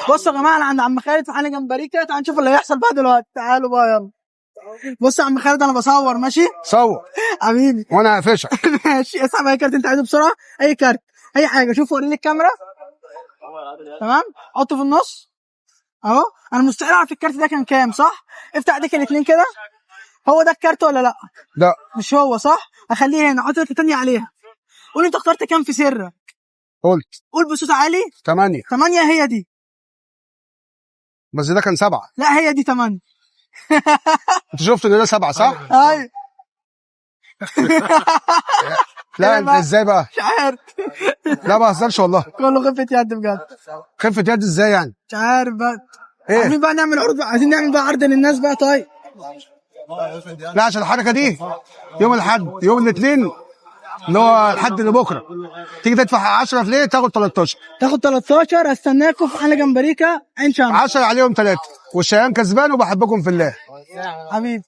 بصوا يا جماعه، انا عند عم خالد في حانة جمبريكا، تعالوا نشوف اللي هيحصل بقى دلوقتي. تعالوا بقى يلا. بص يا عم خالد، انا بصور، ماشي؟ صور. حبيبي. وانا هقفشك. ماشي، اسحب اي كارت انت عايزه بسرعه، اي كارت، اي حاجه. شوف وريني الكاميرا. تمام، حطه في النص اهو. انا مستحيل اعرف الكارت ده كان كام، صح؟ افتح ايديك الاثنين كده. هو ده الكارت ولا لا؟ لا. مش هو، صح؟ اخليه هنا، حط التانية عليها. قول انت اخترت كام في سرك. قلت. قول بصوت عالي. 8. 8 هي دي. بس ده كان 7. لا، هي دي 8. انت شفت ان ده 7، صح؟ ايوه. لا. إيه انت بقى؟ ازاي بقى؟ مش عارف. لا، ما بهزرش والله. كله خفة يد بجد. خفة يد ازاي يعني؟ مش عارف بقى. ايه؟ عايزين بقى نعمل عروض بقى. عايزين نعمل بقى عرض للناس بقى. طيب. لا، عشان الحركة دي يوم الاحد، يوم الاثنين اللي هو الحد اللي بكره، تيجي تدفع 10 في ليه تاخد 13. تاخد 13. استناكم في حانة جمبريكا عين شمس. 10 عليهم 3، والشيام كسبان، وبحبكم في الله. حبيبي.